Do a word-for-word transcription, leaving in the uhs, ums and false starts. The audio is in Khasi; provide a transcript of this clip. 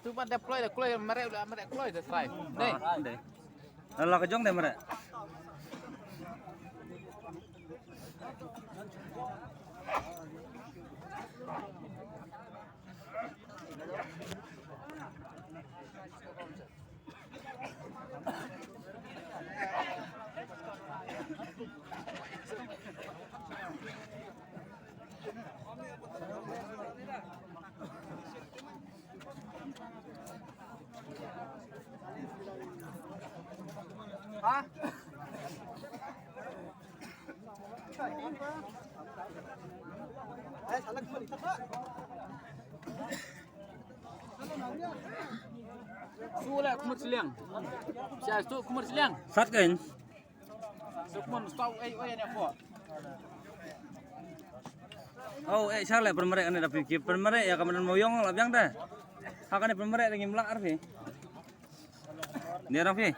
Tu pat da kloi, da kloi, mareh, da mareh kloi, da trai. Dei. Ah, dei. Lah ka jong dei mareh. Su la kumur siliang. Sia su kumur siliang. Sat kein. Su kumur stau ei ei ne ko. Oh, eh, sha le pynmareh ne da pynki pynmareh ïa ka madan moyong la biang da. Ha kane pynmareh da ngim lah arfi. Ni arfi.